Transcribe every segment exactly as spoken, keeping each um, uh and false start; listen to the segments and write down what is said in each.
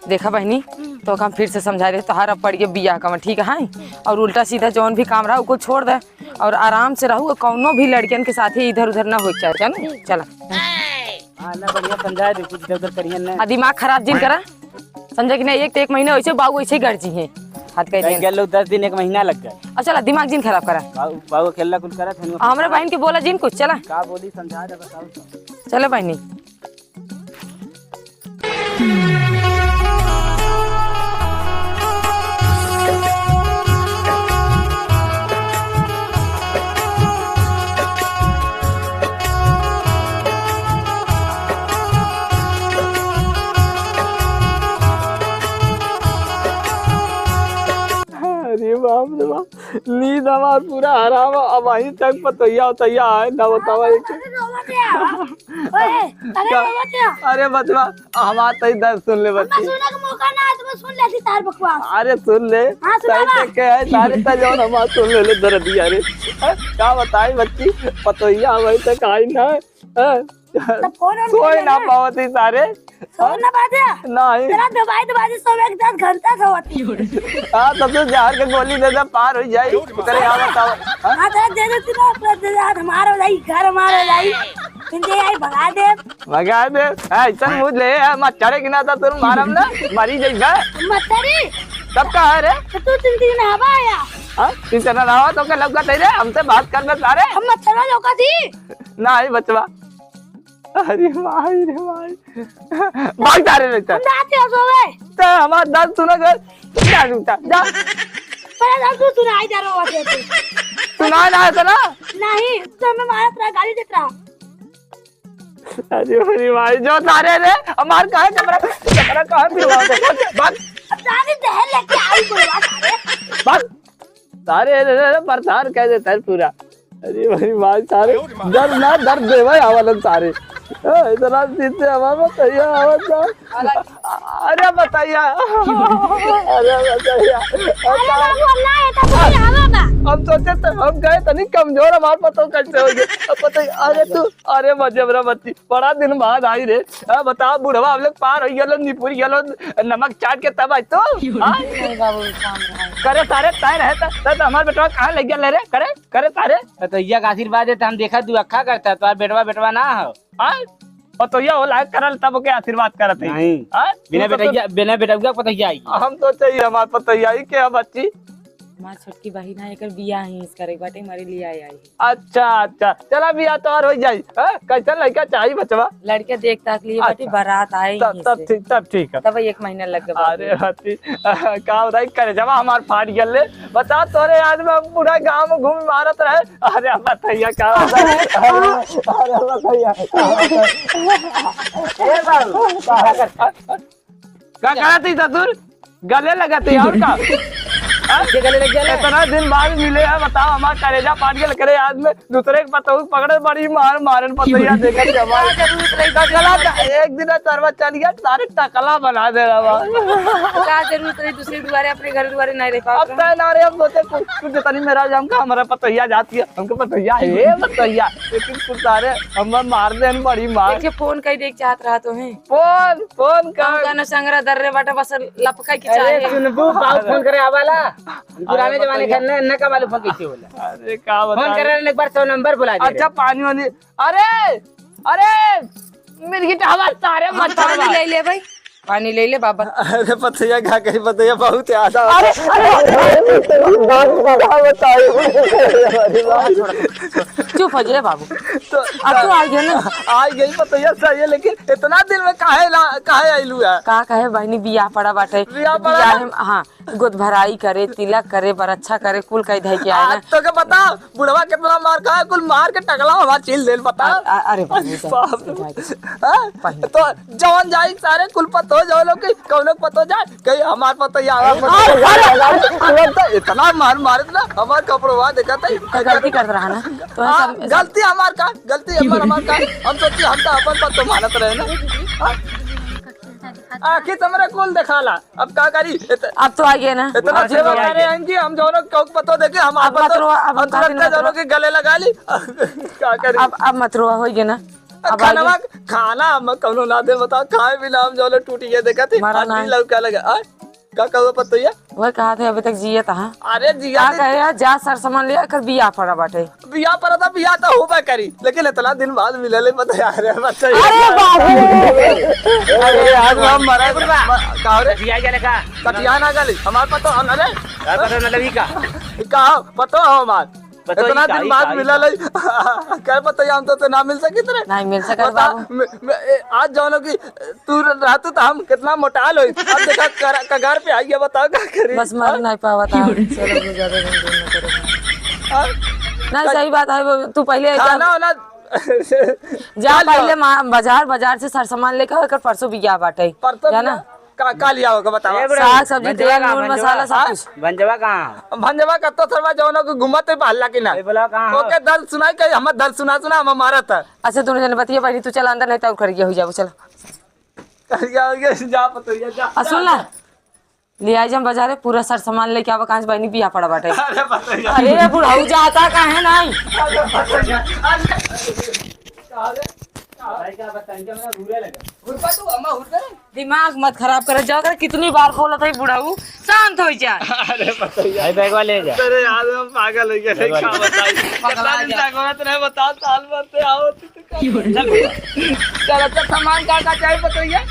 देखा बहिनी, तोका हम फिर से समझाइ दे, तोहार अब पड़ि गए बियाह का, ठीक है? और उल्टा सीधा जौन भी काम रहा, ओको छोड़ दे और आराम से रहू, कौनो भी लड़कियन के साथे इधर उधर ना होए के चाहे, चल, चला। हाँ, ना, बढ़िया समझाइ दे, कुछ इधर उधर करिहन ना। आ दिमाग खराब जिन करा, समझा कि नहीं? एक तो एक महीना वैसे बाबू वैसे ही गरजी हैं, हाथ कह कहीं दिहन। गए लोग दस दिन, एक महीना लग गए। अब चला, दिमाग जिन खराब करा। बाबू, बाबू अकेला कुल करा था। हमरे बहिन के बोला जिन कुछ, चला। का बोली, समझाइ दे, बताओ तो। चला बहिनी। अरे बाप रे बाप, नींद हमार पूरा हराम है। अब वहीं तक पतोहिया उतोहिया आए ना, बतावा एक। अरे रोवत है। ओए, अरे का? रोवत है। अरे बचवा, हमार तई दर्द सुन ले हमें बच्ची। सुने का मौका ना है, तो मैं सुन लेती तार बकवास। अरे सुन ले। हाँ, सुनावा। तई तक के है, तारे तक जौन हमार सुन ले, ले दर्द दिया रे। हैं? का बताई बच्ची, पतोहिया वहीं तक आई ना। हैं? तब फोन ऑन सोए कर ना लेना। पावत ही सारे। सोए ना पाते? नहीं। तेरा दवाई दवाई सो एक दस घंटा सोवत ही। हाँ, तब तो जहर के गोली दे दे, पार हो जाई। तेरे यहाँ बताओ। हाँ? हाँ, तेरा दे देती ना, अपना दे दे, आज हमारा हो जाई, घर हमारा हो जाई। फिर दे आई, भगा दे। भगा दे। हाँ, ऐसा मुझ ले, हाँ, मच्छर है कि ना, तो तुम मारम ना, मरी जाई बे। मच्छरी? तब का है रे? तो तू तीन दिन हवा आया। हाँ, तीन दिन हवा तो का लौका तेरे, हमसे बात कर बे सारे। हम मच्छर लौका थी। नहीं बचवा। अरे भाई रे भाई। भाग जा रे, नहीं तो। हम जाते हो सोवे। तो हमार दर्द सुनो कर। जा, जा, जा। पहले दर्द तू सुनाई जा रहा होगा तेरे। सुनाई ना है तो ना? नहीं, तो हमें मारा तेरा गाली देत रहा। अरे भाई भाई, जो तारे रे, हमार कहाँ कमरा, कमरा कहाँ फिरवा दे? भाग। अब जाने दहल लेके आई बोलवा सारे। भाग। सारे रे, रे, रे, परेशान कर देता है पूरा। अरे भाई भाई, सारे दर्द ना दर्द दे भाई, आवलन सारे। ए, इतना सीधे हमारे बताइए, आवत ना। अरे बताइए, अरे बताइए। अरे बाबू, हम ना है, तब भी आवा बा। हम सोचे तो हम गए तनी कमजोर, हमार पतो कैसे हो गए। अब बताइए, अरे तू, अरे मजे हमरा बच्ची, बड़ा दिन बाद आई रे। हाँ, बताओ, बुढ़वा हम लोग पार हो गया, निपुर गया, नमक चाट के तब आई तू। हाँ? नहीं बाबू, काम रहा है। करे सारे तय रहे त, त, त हमार बेटवा कहाँ ले गया ले रे? करे, करे सारे। पतोहिया का आशीर्वाद है त हम देखा दुअक्खा करता, तोहार बेटवा, बेटवा ना हो। हाँ? पतोहिया हो लायक करल तब ओके आशीर्वाद करत है। नहीं। हाँ? बिना तू तो बेटैया, बिना बेटौआ पतोहिया आई। हम तो चाहिए हमार पतोहिया आई के अब अच्छी। हमार छोटकी बहिन है, एकर बियाह ही इस करे बाटे, हमारे लिए आई, आई। अच्छा, अच्छा, चला बियाह तोहार हो जाई। हाँ? कैसन लड़का चाहिए बचवा? लड़के देख ताक लिए अच्छा। बाटी, बारात आए तब, यहीं तब से। ठीक, तब ठीक है। तब एक महीना लग गया अरे बाबू। हती, का बताई, करेजवा हमार फाट गल रे। बता, तोरे याद में हम पूरा गांव में घूम मारत रहे। अरे बताइए का बताई? अरे, अरे बताइए। ए बाबू, का करता? का करत ही ससुर? गले लगत ही और का? हाँ? के गले लग गया? इतना दिन बाद मिले हैं, बताओ, हमार करेजा फाट गल। करे याद में दूसरे के पतोहू पकड़े, बड़ी मार मारन पतोहिया देखत के हमार। का जरूरत रही? टकला, एक दिन सरवा चल गया, सारे टकला बना दे रहा बा। का जरूरत रही दूसरे दुआरे, अपने घर दुआरे नहीं रह पाओ अब तो? तय ना रे, हम सोचे कुछ, कुछ जतनी मेरा जाम का हमारा पतोहिया जाती है, हमको पतोहिया है, पतोहिया। लेकिन कुछ सारे हम मार दे, हम बड़ी मार। एक फोन कई देख चाहत रहा तो है। फोन, फोन का? हम कहना संगरा दर्रे बाटा, बस लपका की अरे चाहे। सुनबू, बाबू फोन करे आवाला। पुराने अरे जमाने का बताइए। न, न का वाले फोन कैसे होला? अरे का फोन बताइए। करे एक बार सौ नंबर बुला दे अच्छा, रे। पानी वानी। अरे, अरे, मिर्गी तो हमार सारे हाँ, मच्छर पानी बा। ले ले भाई, पानी ले ले बाबा। अरे पतैया का कही, पतैया बहुत याद आ अरे, अरे, का बताई? अरे बाप। चुप हो जाए बाबू। तो अब तो आ गया ना। आ गई पतैया सही है, लेकिन इतना दिन में काहे ला, काहे आइलू है? का कहे बहनी, बियाह पड़ा बाटे। बियाह पड़ा बियाह बा? में, हाँ। गोद भराई करे, तिलक करे, बरच्छा करे, कुल कई धई के आए ना। आज तो के बता, बुढ़वा कितना मार खाए, कुल मार के टकला हमार छील देल, बता। अ-, अ-, अरे बाप रे, बाप रे। जाए दे। हाँ? पहले। तो जवन जाई सारे कुल पतो, जवन लोग के, कौनो पतो जाए, कहीं हमार पतो या हमार पतो अरे, या। अरे, अरे, तुरंत इतना मार मारे ना, हमार कपड़वा देखा था। तो गलती कर रहा ना, तो हाँ, सब, सब गलती हमार का, गलती हमार, हमार का, हम सोची हम तो अपन पतो मानत रहे ना। हाँ? आखिर तो हमारे कुल देखाला। अब का करी? इत-, अब तो आ गया ना। इतना अब सेवा तो आ करे गया। हैं कि हम जौनो कौक पतो देखे, हम अब आप मत पतो, रोआ, अब हम हम काफी तुरंत मत जौनो रोआ। के गले लगा ली। का करी? अब, अब मत रोआ, हो गया ना। अब खाना, आगे खाना हम कौनो ना दे, बताओ, खाए बिना हम जौन टूट गए, देखत ही, मरा हड्डी नहीं। लौका लगा। आ? का कहुआ पतोहिया? वह कहा थे अभी तक जियत हा। अरे जिया का दे। कहे यार, जा सर सामान लिया कर बियाह पड़ा बाटे। बियाह पड़ा था, बियाह तो होबे करी, लेकिन इतना दिन बाद मिले ले पता यार, पता अरे यार। बाबू। अरे यार, हम मरा, म-, का हो रे? कटिया गेले का? कटिया ना गेले, हमार पतो, अरे। यार, पतो ना लगी का? का हो? पतो हो हमार। पतो इतना ही का, दिन ही बाद का, ही मिला का। ले। कह पता हम तो, तो ना मिल सकित रे। नहीं मिल सकत बता, बाबू। मैं, मैं, ए, आज जौनो कि तू रहतू तो हम कितना मोटाल होई। अब देखा कर, कगार पे आई है, बताओ का करी? बस मर हाँ? नहीं पावत है। चलो, वो ज्यादा दिन दूर न करो। हाँ? नहीं, सही बात है, वो तू पहले खाना वाना जा, जा पहले मा-, बाजार, बाजार से सर सामान लेकर, ओकर परसों बियाह बाटे। परसों जाना? बियाह? का, का लिया होगा बतावा? ए, बड़े, साग, सब्जी, भंजवा तेल, कहाँ, नून, भंजवा? मसाला, सब हाँ? कुछ। भंजवा कहाँ? भंजवा कत्तो थरवा जौन को घूमत है बहला की ना। ए, बोला कहाँ हो? ओके, दर्द सुनाई के, हम दर्द सुना, सुना, हम मारत है। अच्छा, दोनों जने बतिया बहनी, तू चल अंदर, नहीं तो और करिया हो जाबो, चल। करिया हो गया, जा पतोहिया, जा। आ, सुन ना, ले आई जम बाजारे, पूरा सर सामान लेके आवा, कहाँ से बहनी बियाह पड़ा बाटे। अरे पतोहिया। अरे बुढ़ऊ जाता काहे नहीं? अरे पतोहिया, अरे। अरे, अरे। भाई, क्या बताएं, क्या मेरा घूरे लगा? घूरपा तू, अम्मा घूर दे। दिमाग मत खराब कर, जाओ कर, कितनी बार बोलत है बुढ़ऊ, शांत हो जा। अरे पतोहिया। भाई, बैगवा ले जा। अरे यार, हम पागल हो गए, बैगवा का ले जा। बताई? पगला कितना दिन जा। से गोरत रहे, बता, साल भर से आओ, तू तो का चल बेटा। चल, अच्छा, सामान का, का चाहिए पतोहिया?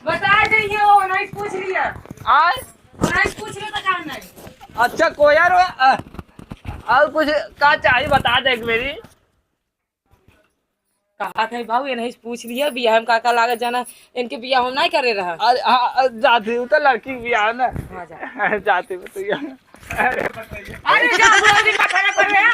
बता दे, ये वो नहीं पूछ लिया। आय? वो नहीं पूछ लिया, बता नहीं। अच्छा, कोयर, अ, और कुछ का चाहिए, बता दे एक बेरी। कहा था बाबू, ये नहीं पूछ लिया, बियाह में का का लागत जाना, इनके बियाह हम नहीं करे रहा। अरे, हाँ, हाँ, जाती हूँ तो लड़की के बियाह ना। हाँ, जा। जाती हूँ तो ये। अरे, जा, बुढ़ा दिन का खाना पड़ रहा।